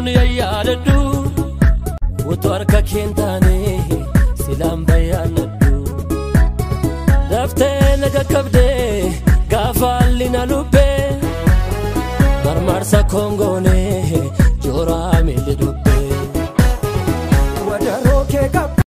Utuun yaadadhu utuu harka keen taane silaan bayyaanadhu. Daftee na qaqqabdee gaafa haalli na lubbee marmarsa kongoonee jooraa miilli dubbee. Wadaroo kee qabdu.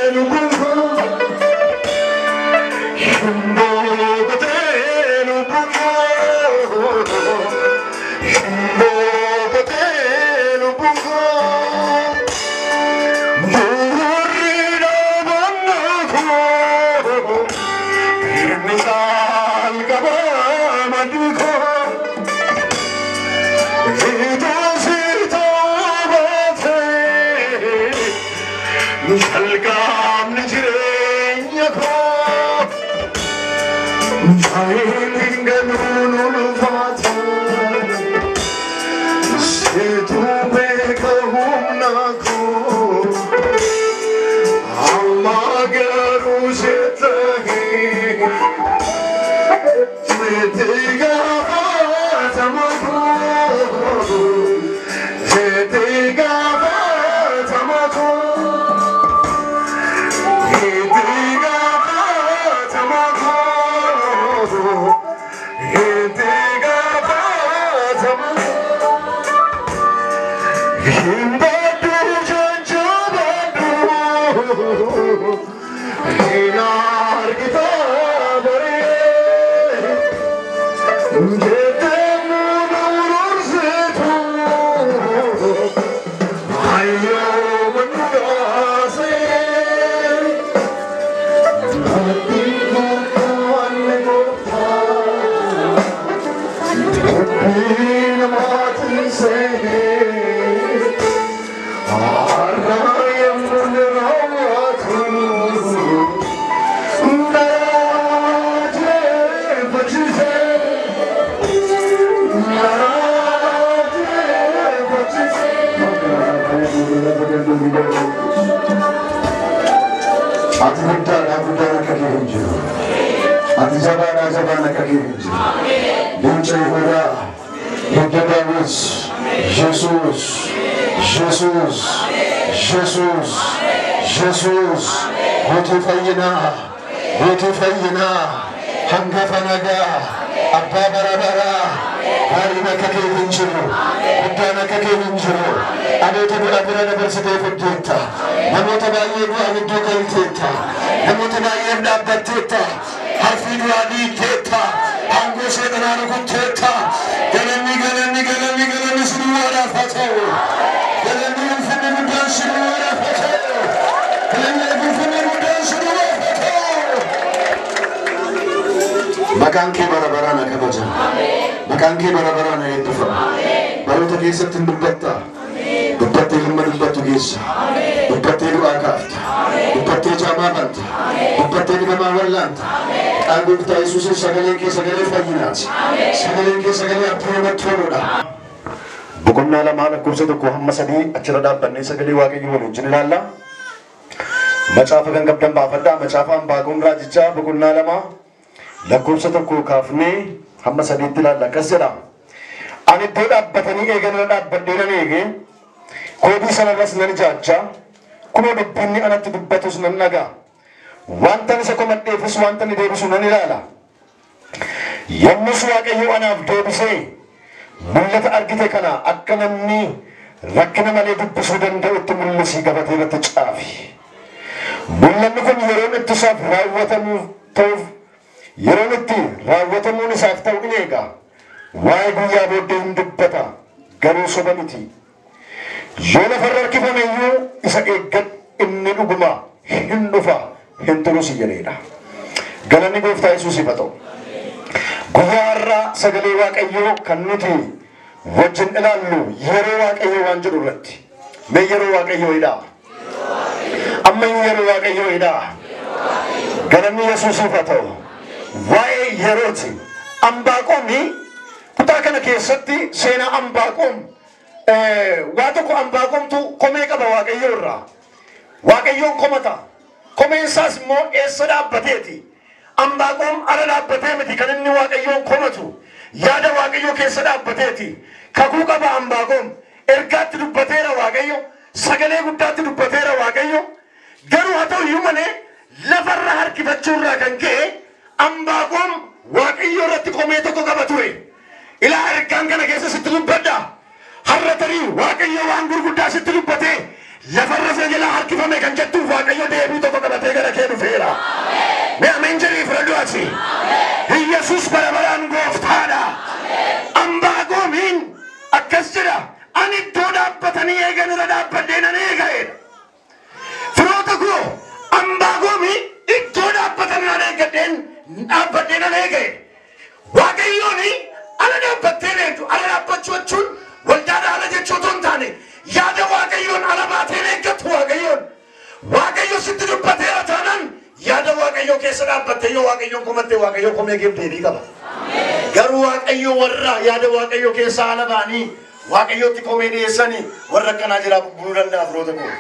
Maqaan kee bara baraan akka kabajamu. Maqaan kee bara baraan haa eebbifamu. Baroota keessatti hin dubbatta. Dubbattee hamma dubbattu keessa. Dubbattee du'aa kaafta. Dubbattee jaamaa banta. Dubbattee dhibamaa wallaanta. Maqaan gooftaa Yesuusiin sagaleen kee sagalee fayyinaati. Sagaleen kee sagalee abdii namatti toludha. Boqonnaa 2 lakkoofsa 1 hamma 3 achirra dhaabbannee sagalee Waaqayyoo waliin wajjin ilaalla. Macaafa kan qabdan baafadhaa. Macaafa Anbaaqoom raajichaa boqonnaa 2 lakkoofsa 1 kaafnee hamma 3tti ilaalla. Akkas jedha. Ani iddoo dhaabbatanii eegan irra dhaabbadhee nan eege, koobii sanarras nan ijaajja, kunoo dubbiin anatti dubbatus nan dhaga'a. Wanta isa komadheefis wanta inni deebisu nan ilaala. Yommus Waaqayyo anaaf deebisee mul'ata argite kana akka namni rakkina malee dubbisuu danda'utti mul'isii gabatee irratti caafi. Mul'anni kun yeroon itti isaaf raawwatamuuf ta'uuf yeroon itti raawwatamuun isaaf ta'u in eega. Waa'ee guyyaa booddee hin dubbata, garuu soba miti. Yoo lafarra harkifame iyyuu isa eeggadhu, inni dhuguma hin dhufa, hin turus jedheedha. Galanni gooftaa Yesuusiif haa ta'u. Guyyaa har'aa sagalee Waaqayyoo kan nuti wajjin ilaallu yeroo Waaqayyoo waan jedhu irratti. Mee yeroo Waaqayyoo hidhaa. Ammayyuu yeroo Waaqayyoo hidhaa. Galanni Yesuusiif haa ta'u. Waa'ee yerooti. Anbaaqoomni kutaa kana keessatti seenaa Anbaaqoom waa tokko Anbaaqoomtu komee qaba Waaqayyoo irraa. Waaqayyoon komata. Komeen isaas immoo eessa dhaabbateeti? Anbaaqoom ala dhaabbatee miti kan inni Waaqayyoon komatu. Yaada Waaqayyoo keessa dhaabbateeti. Kakuu qaba Anbaaqoom. Ergaatti dubbateera Waaqayyo. Sagalee guddaatti dubbateera Waaqayyo. Garuu haa ta'u iyyuu malee lafarra harkifachuurraa kan ka'e Anbaaqoom Waaqayyo irratti komee tokko qaba ture. Ilaa ergaan kana keessa sitti dubbadha. Har'a tarii Waaqayyo waan gurguddaa sitti dubbatee lafarra sana jalaa harkifame kan jettuuf Waaqayyo deebii tokko qabatee gara kee dhufeera. Mee ameen jedhii fudhadhu ati. Yesuus bara baraan gooftaadha. Anbaaqoomiin akkas jedha. Ani iddoo dhaabbatanii eegan irra dhaabbadhee nan eega jedha. Firoota koo Anbaaqoomii iddoo dhaabbatanii nan eeggadheen dhaabbadhee nan eega jedha. Waaqayyoon ala dhaabbattee eegdu ala dhaabbachuu jechuun waldaadha ala jechuu otoo hin taane yaada Waaqayyoon ala baatee eeggattu Waaqayyoon. Waaqayyo sitti dubbateera taanaan yaada Waaqayyoo keessa dhaabbattee yoo Waaqayyoon komattee Waaqayyo komee keef deebii qaba. Garuu Waaqayyo warra yaada Waaqayyoo keessa ala ba'anii Waaqayyootti komee dhiyeessanii warra akkanaa jiraa bubbuluu danda'a firoota koo.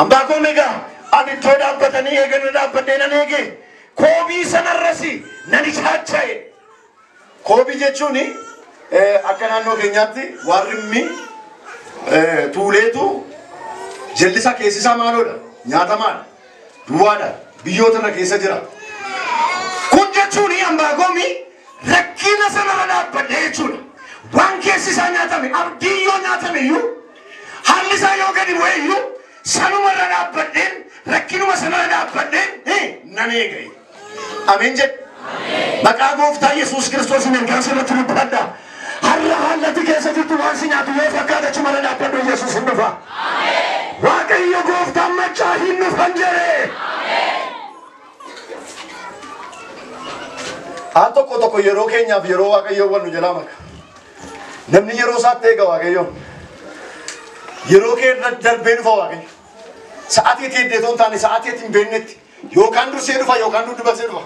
Anbaaqoom egaa ani iddoo dhaabbatanii eegan irra dhaabbadhee nan eege koobii sanarras nan ijaajja'e. Koobii jechuun akka naannoo keenyaatti waan rimmi tuuleetu jallisaa keessisaa maaloodha nyaatamaadha duwwaadha biyyoota irra keessa jira. Kun jechuun Anbaaqoomii rakkina sanarra dhaabbadhee jechuudha. Waan keessi isaa nyaatame abdii yoo nyaatame iyyuu haalli isaa yoo gadi bu'e iyyuu sanuma irra dhaabbadheen rakkinuma sanarra dhaabbadheen nan eega. Ameen jedhu. Maqaa gooftaa Yesuus Kiristoosiin ergaan sirriitti dubbadha. Har'a haallati keessa jirtu waan si nyaatu yoo fakkaate achuma irra dhaabbadhu Yesuus hin dhufa. Waaqayyo gooftaan maccaa hin dhufan jedhe. Al tokko tokko yeroo keenyaaf yeroo Waaqayyoo wal nu jalaa maka. Namni yeroo isaatti eega Waaqayyoon. Yeroo kee irra darbee dhufa Waaqayyo. Sa'aatii itti eddee otoo hin taane sa'aatii itti hin beeknetti yookaan dursee dhufa yookaan dudduubasee dhufa.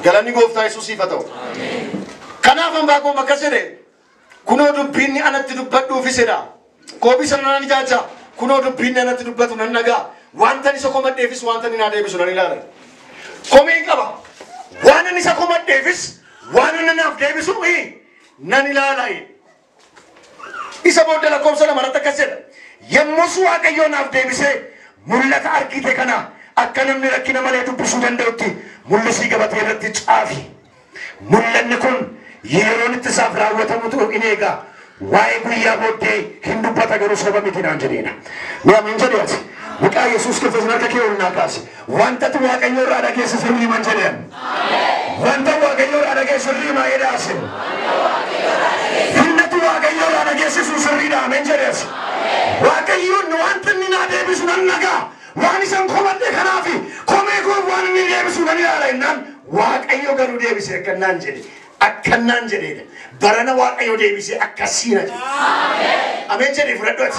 Galanni gooftaa Yesuusiif haa ta'u. Kanaaf Anbaaqoom akkas jedhe kunoo dubbiinni anatti dubbadhuufis jedha. Koobii sana nan ijaajja. Kunoo dubbiinni anatti dubbatu nan dhagaa. Wanta isa komadheefis wanta inni naa deebisu nan ilaala. Komeen qaba. Waan inni isa komadheefis waan inni naaf deebisu nan ilaala. Isa booda lakkoofsa lamarratti akkas jedha. Yommus Waaqayyo naaf deebisee mul'ata argite kana akka namni rakkina malee dubbisuu danda'utti mul'isii gabatee irratti caafi. Mul'anni kun yeroon itti isaaf raawwatamutu in eega. Waa'ee guyyaa booddee hin dubbata garuu soba miti naan jedheena. Mee ameen jedhee ati. Maqaa Yesuus Kiristoos harka kee ol naa kaasi. Wanta ati Waaqayyo irraa dhageesse sirrii himan jedheen. Wanta Waaqayyo irraa dhageesse sirrii himaa jedhaase. Hinnatu Waaqayyo irraa dhageessisu sirriidha ameen jedhees. Waaqayyoon wanta inni naa deebisu nan nagaa. Waan isan komadhe kanaafi komee koo waan inni deebisu nan ilaala jennaan Waaqayyo garuu deebise akkannaan jedhe. Akkannaan jedheedha. Barana Waaqayyo deebise akkasiina jedhe. Ameen jedhee fudhadhu ati.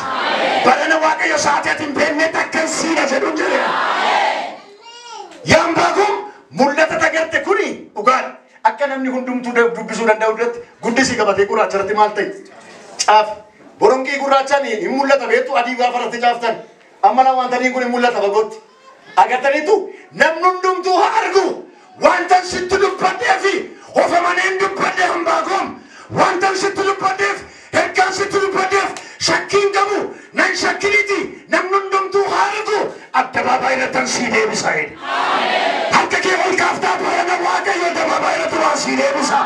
Barana Waaqayyo sa'aatii ati hin beeknetti akkasiina jedhuun jedhe. Yaa Anbaaqoom mul'ata tagalte kuni dhugaadha. Akka namni hundumtuu dubbisuu danda'u duratti guddisii gabatee gurraacha irratti maal ta'e? Caafi. Boronqii gurraachaan hin mul'ata beektu adii gaafa irratti caaftan. Amma laa wanta kun hin mul'ata fagootti. Agartaniitu namni hundumtuu haa argu. Wanta sitti dubbadhee fi ofamaneen dubbadhee Anbaaqoom. Wanta sitti dubbadheef ergaan sitti dubbadheef shakkiin qabu nan shakkiniiti namni hundumtuu haa argu. Addabaabaayii irratti sii deebisa jedhe. Harka kee ol kaaftaa barana Waaqayyo addabaabaayii irratti waan sii deebisa.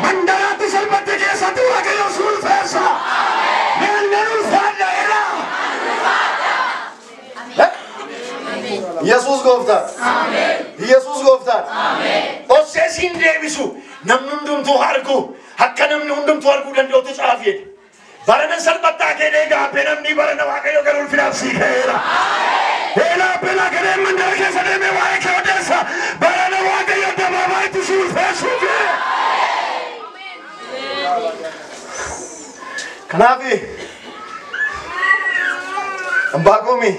Mandaraatti salphatte keessatti Waaqayyo si ulfeessa. Mee nan ulfaadha jedha. Yesuus gooftaadha. Yesuus gooftaadha. Ossee siin deebisu namni hundumtuu haa argu. Akka namni hundumtuu arguu danda'utti caafi jedhe. Barana salphattaa kee gaabbee namni barana Waaqayyo gara ulfinaaf sii ka'eera. Eelaa belaa gadee mandara keessa deemee waa'ee kee odeessa. Barana Waaqayyo addabaabaayyitti si ulfeessuufi. Kanaaf Anbaaqoomii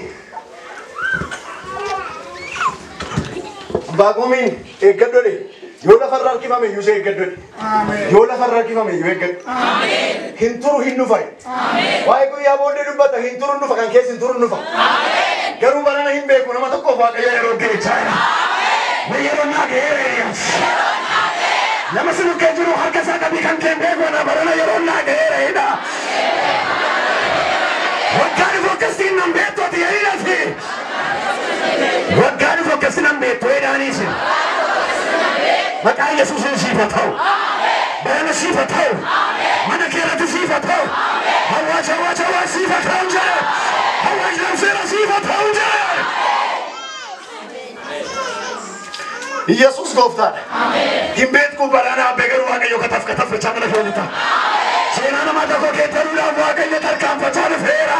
Anbaaqoomiin eeggadhu yoo lafarra harkifame iyyuu isa eeggadhu. Yoo lafarra harkifame iyyuu eeggadhu. Hin turu hin dhufa. Waa'ee guyyaa booddee dubbata hin turu hin dhufa kan keessa hin turu hin dhufa. Garuu barana hin beeku nama tokkoof Waaqayyo yeroo geechaa jira. Mee yeroo naa ga'eera Eeliyaas. Nama si bukkee jiru harka isaa qabii kan kee beeku ana barana yeroo naa ga'eera jedha. Akkasiin nan beektu ati jedhii Waggaa dhufu akkasii nan beektu jedhaniis. Maqaa Yesuusiin siif haa ta'u. Barana siif haa ta'u. Mana kee irratti siif haa ta'u. Hawaasa hawaasa hawaasa siif haa ta'u jedhe. Hawaasa labseera siif haa ta'u jedhe. Yesuus gooftaadha. Hin beektu barana abbee garuu Waaqayyo kataaf kataffachaa mana keenya ta'a. Seenaa nama tokko keettanuudhaaf Waaqayyo tarkaanfachaa dhufeera.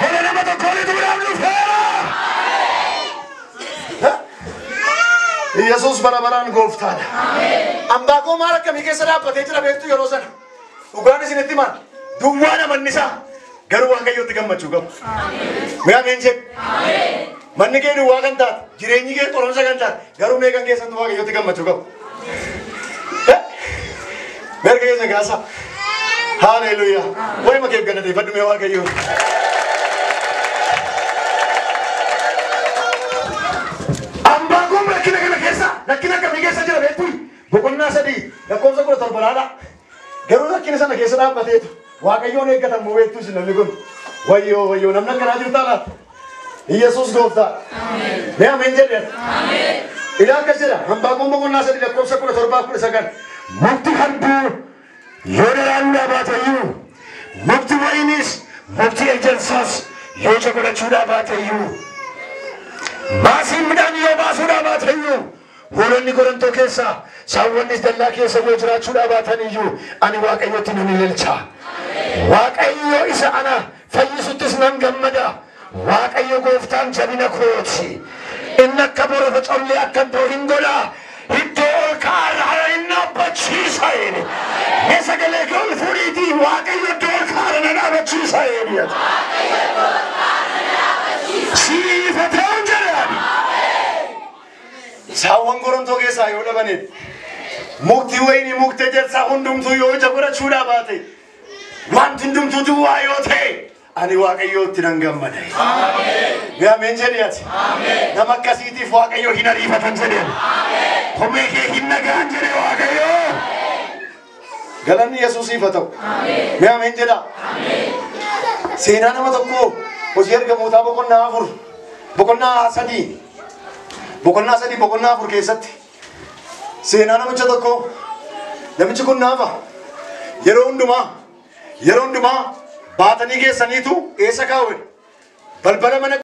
Bara nama tokko lixuudhaaf dhufeera. Yesuus bara baraan gooftaadha. Ambaaqoo maal akkamii keessa dhaabbatee jira beektu yeroo sana. Dhugaan isinitti himan duwwaa namanni isaa garuu Waaqayyotti gammachuu qabu. Mee ameen jedhu. Manni kee duwwaa kan taate jireenyi kee qoromsa kan taate garuu mee kan keessantu Waaqayyotti gammachuu qabu. Mee harka keessa kaasaa. Haleluuyaa. Waa'ee keef galateeffadhu mee Waaqayyoon. Ambaaqoon rakkina kana keessa rakkina akkamii keessa jira beektu Boqonnaa 3 lakkoofsa 17 laala. Garuu rakkina sana keessa dhaabbateetu Waaqayyoon eeggatan moo beektu isin namni kun. Wayyoo wayyoo namni akkanaa jirtaa laata? Yesuus gooftaa. Mee ameen jedhe. Ilaa akkas jedha Ambaaqoon boqonnaa 3 lakkoofsa 17 19. Mukti harbuu yoo daraaruudhaa baateyyuu mukti wayiniis mukti ejersaas yoo ija godhachuudhaa baateyyuu baasiin midhaan yoo baasuudhaa baateyyuu hoolonni gorantoo keessa saawwannis dallaa keessa yoo jiraachuudhaa baataniyyuu ani Waaqayyotti nan ililcha. Waaqayyo isa ana fayyisuttis nan gammada. Waaqayyo gooftaan jabina kooti. Inni akka borofa collee akka hin ta'u hin godha. Iddoo ol ka'aarra hin dhaabbachiisa jedhe. Mee sagalee kee ol fuudhiitii Waaqayyo iddoo ol ka'aarra na dhaabbachiisa jedhe. Siif haa ta'u jedhe ani. Saawwan gorontoo keessaa yoo dhabaneef mukti wayinii mukti ejersaa hundumtuu yoo ija godhachuudhaa baate wanti hundumtuu duwwaa yoo ta'e ani Waaqayyootti nan gammada. Mee ameen jedhi ati. Nama akkasiitiif Waaqayyo hin ariifatan jedhe. Komee kee hin nagaan jedhe Waaqayyo. Galanni Yesuusiif haa ta'u. Mee ameen jedhaa. Seenaa nama tokkoo hojii ergamootaa boqonnaa 4 boqonnaa 3 boqonnaa 3 boqonnaa 4 keessatti seenaa namicha tokkoo namichi kun naafa yeroo hundumaa baatanii geessaniitu eessa kaa'u balbala mana